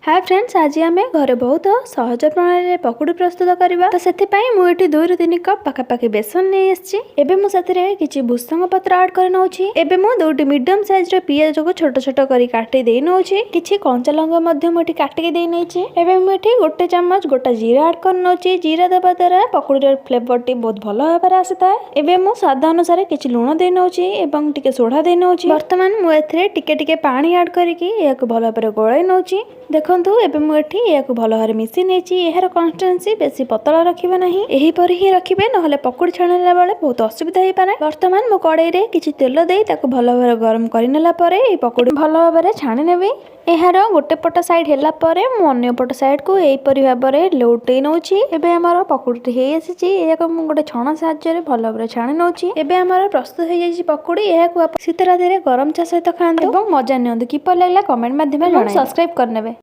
ହାଏ friends, ଆଜି ଆମେ ଘରେ ବହୁତ ସହଜ ପ୍ରଣାଳୀରେ ପକୁଡ଼ି ପ୍ରସ୍ତୁତ କରିବା। ତ ସେଥିପାଇଁ ମୁଁ ଏଠି 2ରୁ 3 କପ୍ ପାଖାପାଖି ବେସନ ନେଇ ଆସିଛି। ଏବେ ମୁଁ ସେଥିରେ କିଛି ଭୃସଙ୍ଗ ପତ୍ର ଆଡ୍ କରି ନେଉଛି। ଏବେ ମୁଁ ଦୁଇଟି ମିଡିୟମ ସାଇଜର ପିଆଜକୁ ଛୋଟ ଛୋଟ କରି କାଟି ଦେଇ ନେଉଛି। କିଛି କଞ୍ଚା ଲଙ୍କା ମଧ୍ୟ ମୁଁ ଏଠି କାଟିକି ଦେଇ ନେଇଛି। ଏବେ ମୁଁ ଏଠି ଗୋଟେ ଚାମଚ ଗୋଟା ଜିରା ଆଡ୍ କରି ନେଉଛି। ଜିରା ଦେବା ଦ୍ୱାରା ପକୁଡ଼ିର ଫ୍ଲେଭରଟି ବହୁତ ଭଲ ଭାବରେ ଆସିଥାଏ। ଏବେ ମୁଁ ସ୍ୱାଦ ଅନୁସାରେ କିଛି ଲୁଣ ଦେଇ ନେଉଛି ଏବଂ ଟିକେ ସୋଢ଼ା ଦେଇ ନେଉଛି। ବର୍ତ୍ତମାନ ମୁଁ ଏଥିରେ ଟିକେ ଟିକେ ପାଣି ଆଡ୍ କରିକି ଏହାକୁ ଭଲ ଭାବରେ ଗୋଳାଇ ନେଉଛି। ଦେଖନ୍ତୁ, ଏବେ ମୁଁ ଏଠି ଏହାକୁ ଭଲ ଭାବରେ ମିଶେଇ ନେଇଛି। ଏହାର କନସିଷ୍ଟେନ୍ସି ବେଶୀ ପତଳା ରଖିବେ ନାହିଁ, ଏହିପରି ହିଁ ରଖିବେ, ନହେଲେ ପକୁଡ଼ି ଛାଣିଲା ବେଳେ ବହୁତ ଅସୁବିଧା ହେଇପାରେ। ବର୍ତ୍ତମାନ ମୁଁ କଡ଼େଇରେ କିଛି ତେଲ ଦେଇ ତାକୁ ଭଲ ଭାବରେ ଗରମ କରିନେଲା ପରେ ଏହି ପକୁଡ଼ି ଭଲ ଭାବରେ ଛାଣି ନେବି। ଏହାର ଗୋଟେ ପଟ ସାଇଡ୍ ହେଲା ପରେ ମୁଁ ଅନ୍ୟ ପଟ ସାଇଡ୍କୁ ଏହିପରି ଭାବରେ ଲେଉଟେଇ ନେଉଛି। ଏବେ ଆମର ପକୁଡ଼ିଟି ହେଇ ଆସିଛି। ଏହାକୁ ମୁଁ ଗୋଟେ ଛଣା ସାହାଯ୍ୟରେ ଭଲ ଭାବରେ ଛାଣି ନେଉଛି। ଏବେ ଆମର ପ୍ରସ୍ତୁତ ହେଇଯାଇଛି ପକୁଡ଼ି। ଏହାକୁ ଆପଣ ଶୀତ ରାତିରେ ଗରମ ଚା ସହିତ ଖାଆନ୍ତୁ ଏବଂ ମଜା ନିଅନ୍ତୁ। କିପରି ଲାଗିଲା, କମେଣ୍ଟ ମାଧ୍ୟମରେ ଜଣାଇ ସବସ୍କ୍ରାଇବ୍ କରିନେବେ।